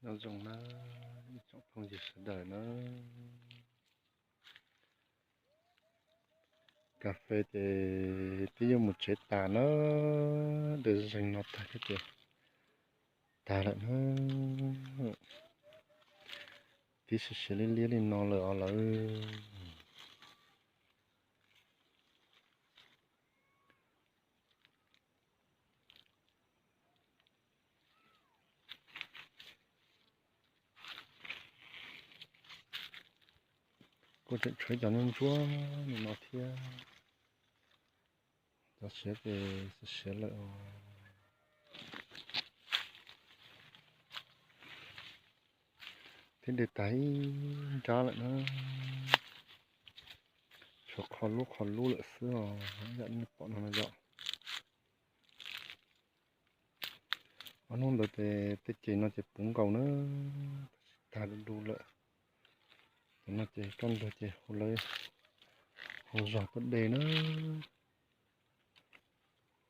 Nyob zoo na, ib tsoom phooj ywg sawv daws na. Kas fes ces twb yuav mus tsev tas na, de zeeg no tag thiab ces tag lawm na. Twb siav siav liab liab li no lawm os lawv. Kuj tseem tshuav cov ntsuab ntsuab li no thiab. Cov siav ces siav siav lawm os. Thiab de tag ib nrab lawm na. Tshuav qho lub qho lub lawm xwb os, yam nej pom no no yom. Ob hnub ntawd ces tej ces no ces puv nkaus na, tab sis tag du du lawm. Cov no ces kaj ntug ces hu lawv hu zog tuaj de na.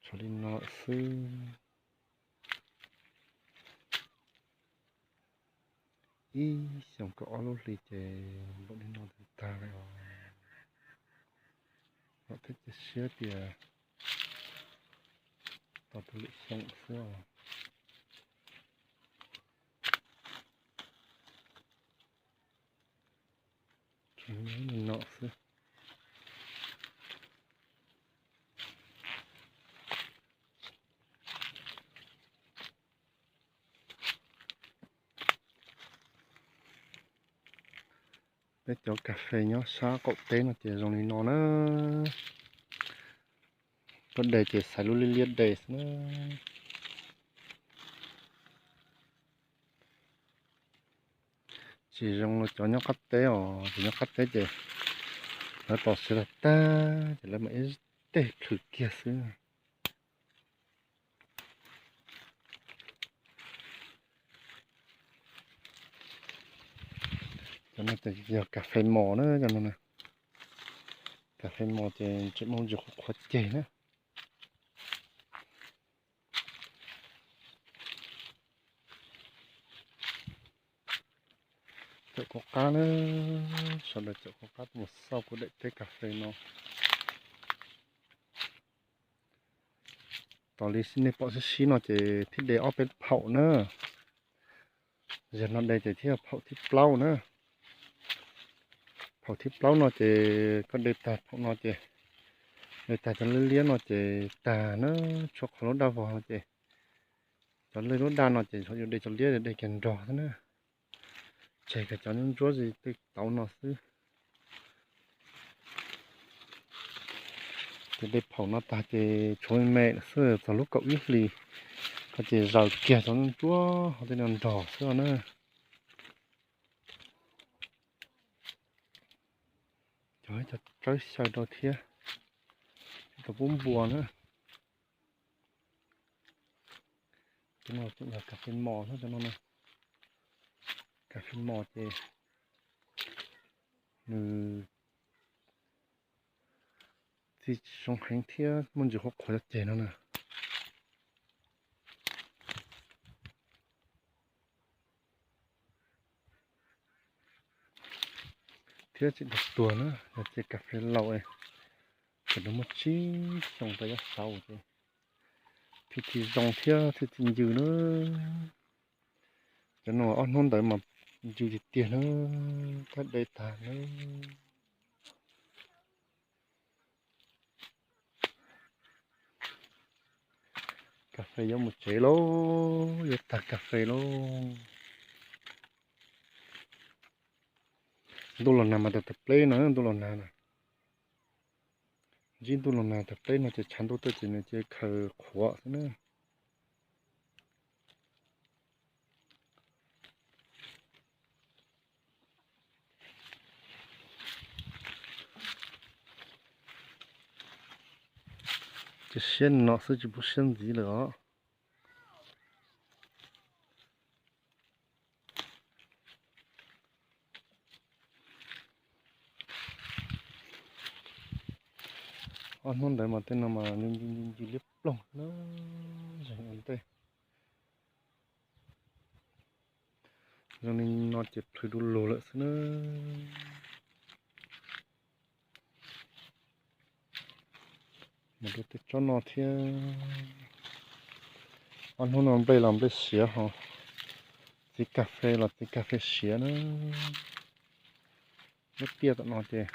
Tshuav li no lawm xwb. Ib xyoos kaum ob lub hli ces npaum li no tag tag li os. Vam thiab cia siab tias tau tus lwm xyoo xwb os. Tsuas li no xwb. Peb cov kas fes nyob sab qaum teb no ces zoo li no na. Tuaj de ces xaiv lub liab liab de xwb na. Tsis zoo li cov nyob qab teb os, cov nyob qab teb ces lawv tos siav tag tag ces lawv mam ib teg plhws kiag xwb. Cov no ces yog kas fes mos na, cov no na. Kas fes mos ces tseem muaj ntsis qhuav qhuav ceg na. Caum qhuav qab na, sawv daws caum qhuav qab tuaj mus xauj kuv daim teb kas fes no. Tos li nej pom sib sib no ces thiaj de ob peb phaum na. Yog no de ces thiaj phaum thib plaub na. Phaum thib plaub no ces koj de tag phaum no ces, de tag cov liab liab no ces tag na, tshuav qhov lub daj vog no ces, cov lwj lub daj no ces yuav de cov liab de kiag nrog xwb na. Tseg kiag cov ntsuab ntsuab zis tej tauv no xwb. Ces de phaum no tag ces tshuav me me xwb, txog lub kaum ib hlis ko ces zaws kiag cov ntsuab ho tej no nrog xwb na. Cov, cov tsawb xyaw rau thiab, cov pub npua na. Cov no tseem yog kas fes mos na, cov no na. Kas fes mos ces nws txi tsis zoo heev thiab muaj ntsis qhuav qhuav cov ceg no na. Thiab tseem tuag tuag na, yog ces kas fes laus es, ces nws muaj tsib xyoos rau yav saud ces thiaj tsis zoo thiab thiaj tsis ncw na. Cov no ob hnub ntawd mas ncw tiag tiag na, tab de tag na. Kas fes yuav mus tsev lauj, yuav tag kas fes lauj. Ntuj los nag mas tawg tawg pleb no, ntuj los nag na. Ntsib ntuj los nag tawg pleb no ces tshav ntuj tuaj ces nws cia li khaws qhuav xwb na. Ces siab no xwb tsis pub siab ntxiv lawm os. Ob hnub ntawd mas tej no mas ncw ncw ncw liab ploog na, zeeg ua ntej. Zoo li no ces plhws du lug lawm xwb na. Mus rau tej tsob no thiab. Ob hnub no nplej los nplej siav ho, txiv kas fes los txiv kas fes siav na. Lub tiaj tom no ces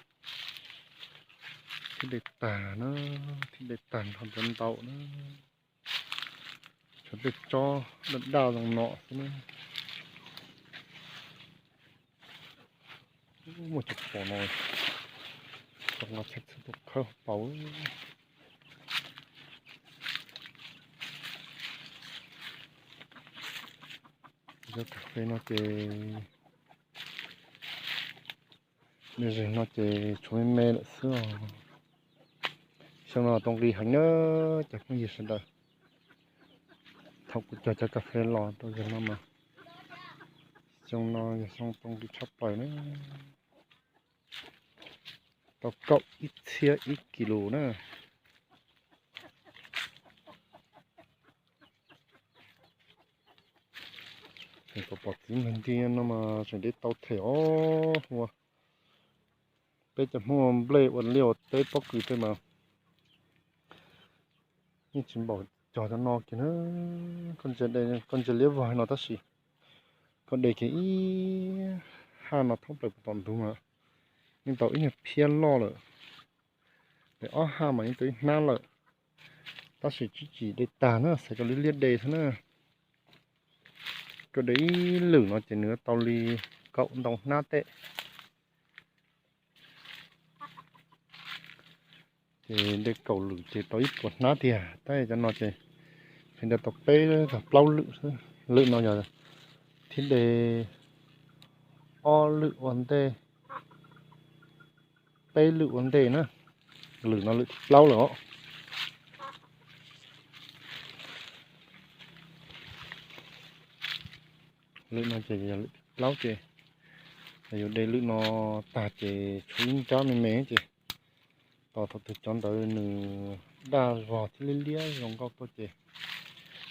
thiaj li tag na, thiaj li tag nrho ntau ntau na. Tshuav tej tsob daj daj zoo no xwb na. Muaj cov pom no, tau nqa txhij txhij tuaj khawb pauv. Cov kas fes no ces, me zeeg no ces tshuav me me lawm xwb os. Xyoo no tau nqi heev na cov phooj ywg sawv daws. Thaum kuv cog cov kas fes los rau zaum no mas, xyoo no yog xyoo tau nqi tshaj plaws na. Tau kaum ib txhiab ib kis lus na. Tseem pom txiv nplej nti no mas tseem dev tau them os. Ua peb cov Hmoob nplej ua liaj ua teb pob kws tej mas yeej tsis npaum cog cov no kiag na. Koj ntsia liab vog no tab sis koj de kiag ib haj no thoob plaws puag tom ntug mas yeej tau ib nyuag phiab loj lawm. Pem ob haj mas yeej tau ib hnab lawm, tab sis tsis tsim de tag na, xaiv rau liab liab de xwb na. Koj de ib lwm no ces nws tau li kaum ntau hnab tej. Ces de kaum lwm ces tau ib puas hnab tiag, tab cov no ces nqhis de tau peb txog plaub lwm xwb. Lwm no yog thiab de ob lwm ua ntej, peb lwm ua ntej na, lwm no lwm thib plaub lawm os. Lwm no ces yog lwm thib plaub ces yus de lwm no tag ces tshuav ib nrab me me ces tos thaum twg cov ntawd nws daj vog thiab liab liab zoo nkauj tuaj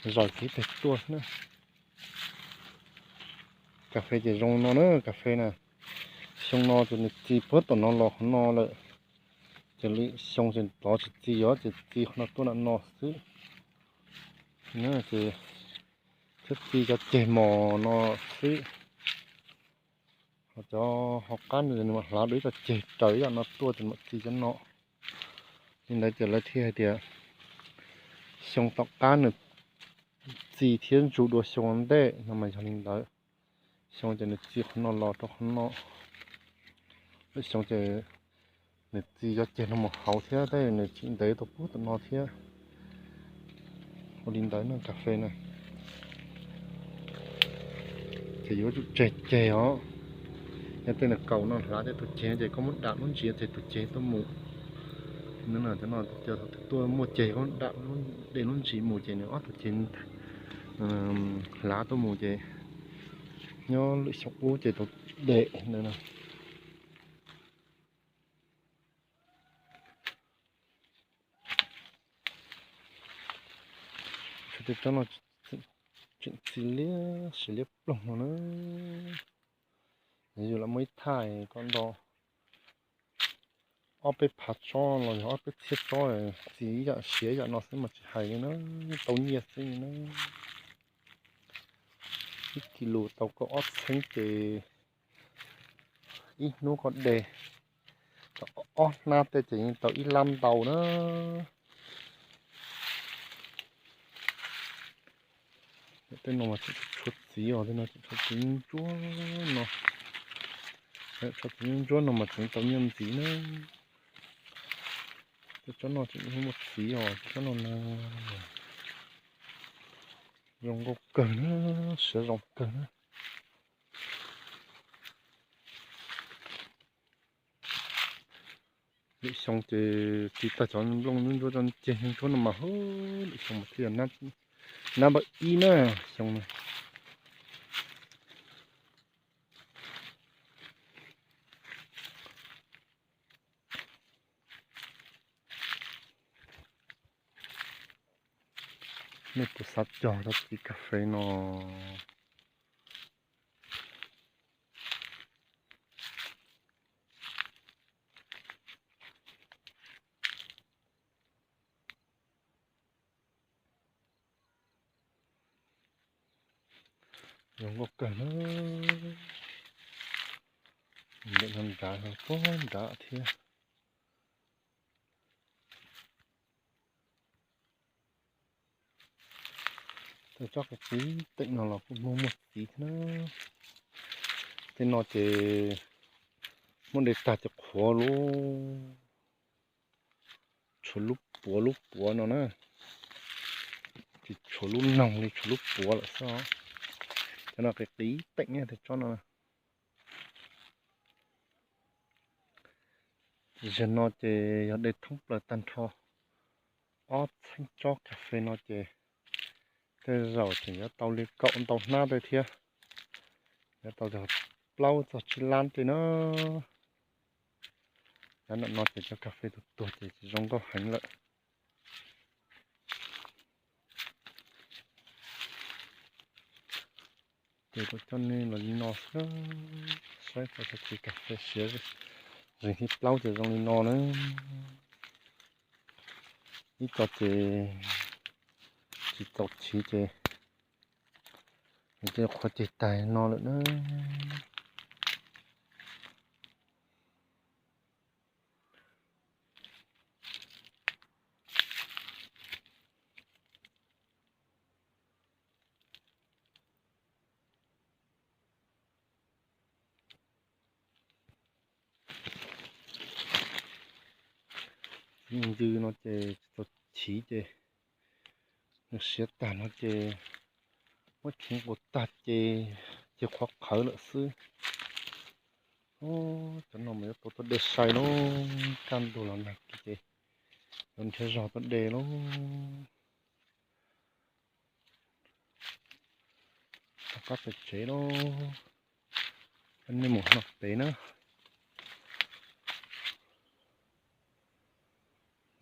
ces zais kiag teg tuaj na. Kas fes ces zoo no na, kas fes na, xyoo no ces nws txi puag tom no los qhov no lawm, ces lwm xyoo ces plov tsis txi os, ces txi qhov no tuaj nram no xwb. Ces thiab txi cov ceg mos no xwb. Ho cov hauv qab no nws mam hlav dua ib co ceg raws ib yam no tuaj ces mam txi cov no. Li ntawd ces lawv thiaj hais tias xyoo tom qab nws txi thiab ntsu dua xyoo ntej no mas yog li ntawd. Xyoo ces nws txi qhov no los rau qhov no, lwm xyoo ces nws txi cov ceg no mus hauv thiab tab nws tseem ntev tau puag tom no thiab. Ua li ntawd no kas fes na, ces yuav tsum tseg ceg os. Yog tej nws kaum no hlav tej tus ceg ces koj muab dam lub ntsis ces tus ceg tuaj mus. Cov no ces tuaj muaj ceg koj dam de lub ntsis mus ces nws ob tug ceg hlav tuaj mus ces nyob lwm xyoo ub ces tau de ntawd na. Tshuav tej tsob no tseem txi liab siav liab ploog no na. Yus lam muaj ib thaj kom nto ob peb phav tsob los yog ob peb txhiab tsob, txi ib yam siav ib yam no xwb mas tsis hais li na, tau nyiaj xwb li na. Ib kis lus tau kaum ob txheeb ces ib hnub koj de tau ob hnab tej ces yeej tau ib lab ntau na. Tej no mas tseem tshuav txiv os, tej no tseem tshuav txiv ntsuab no. Tshuav txiv ntsuab no mas tseem tau nyiaj ntxiv na. Tej tsob no tseem muaj txiv os, tsob no na. Zoo nkauj kawg na, siav zoo kawg na. Lwm xyoo ces txi tag cov nplooj ntsuab ntsuab cov ceg ntsuab no mas, lwm xyoo mas thiaj yog nab npawb ib na, xyoo no. Nej puas xav cog cov txiv kas fes no? Zoo nkauj kawg na. Ntawm no nrad, puag nrad thiab. Tej tsob qiv qiv teem no los kuj muaj muaj txiv thiab na. Tej no ces muab de tag ces qhuav lub, tshuav lub puav lub puav no na. Tsis tshuav lub noog li, tshuav lub puav lawm xwb os. Cov no qiv qiv teem tej tsob no. Zaum no ces yog de thoob plaws tag nrho ob txheeb tsob kas fes no ces tej zaum tseem yuav tau li kaum ntau hnab tej thiab, yuav tau plaub txog tsib lab tej na. Cov no ces cov kas fes tuag tuag ces tsis zoo nkauj heev lawm. Ces kuv coj nej los li no xwb, saib tau txiv kas fes siav zeeg thib plaub ces zoo li no na. Ib co ces tsis txaus chiv ces nws cia li qhuav ceg tag no lawm na. Txiv ntxwg no ces tsis txaus chiv ces nws siav tag no ces muab chiv nqus tag ces, ces qhuav qhawv lawm xwb. Cov no mas yuav tau tuaj de sai lauj, kaj ntug los nag kis ces yuav nrhiav zog tuaj de lauj. Rov qab pem tsev lauj, nej mus no pem na.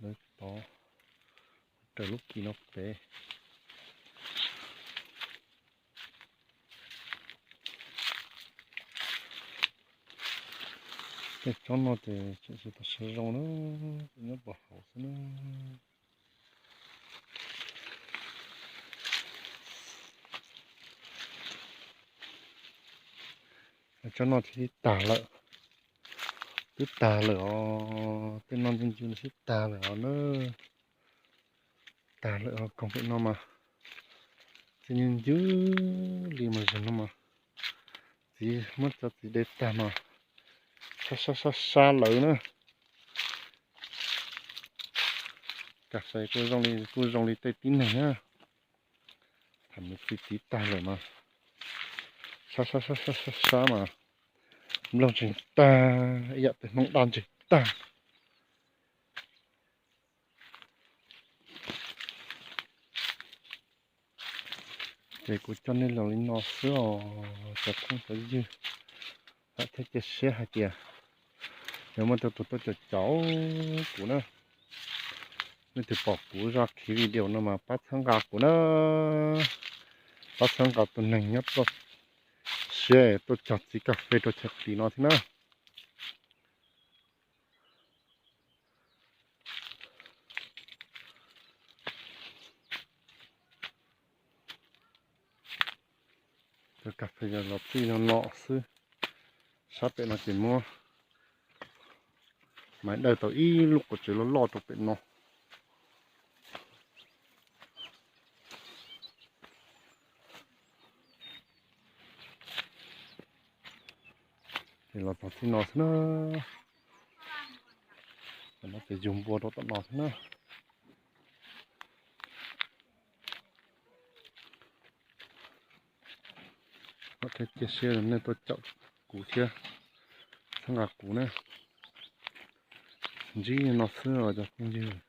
Lawv tod raws lub kis no pem. Tej tsob no ces tseem tsis tau siav zoo na, nyob pem hauv xwb na. Tsob no twb tag lawm, twb tag lawm os, tej no ncw ncw no twb tag lawm os na. Tag lawm os, koog pem no mas txiv ncw ncw li mas zaum no mas txiv muab cov txiv de tag mas sab sab sab sab lawm na. Kas fes kuj zoo li, kuj zoo li tej tib neeg na. Tham mus txiv txiv tag lawm mas sab sab sab sab sab sab mas nplooj ntseeg tag, ib yam tes Hmoob dab ntseeg tag. Ces kuv coj nej los li no xwb os cov phooj cov ywg, thiab cia siab hais tias yuav muaj tus tuaj caum caum kuv na. Nej twg pom kuv zaj khiv video no mas pab txhawb nqa kuv na, pab txhawb nqa tus neeg nyob tuaj siab tuaj cog txiv kas fes rau chaw plis no thiab na. Cov kas fes yog los txij no no xwb, sab pem no ces muab maiv dawj tau ib lub qhov tsev loj loj rau pem no. Ces los txog txij no xwb na. Tam no ces yug npua rau tom no xwb na. Thiab cia siab nej tuaj caum kuv thiab txhawb nqa kuv na. Ntsib no xwb os cov phooj ywg.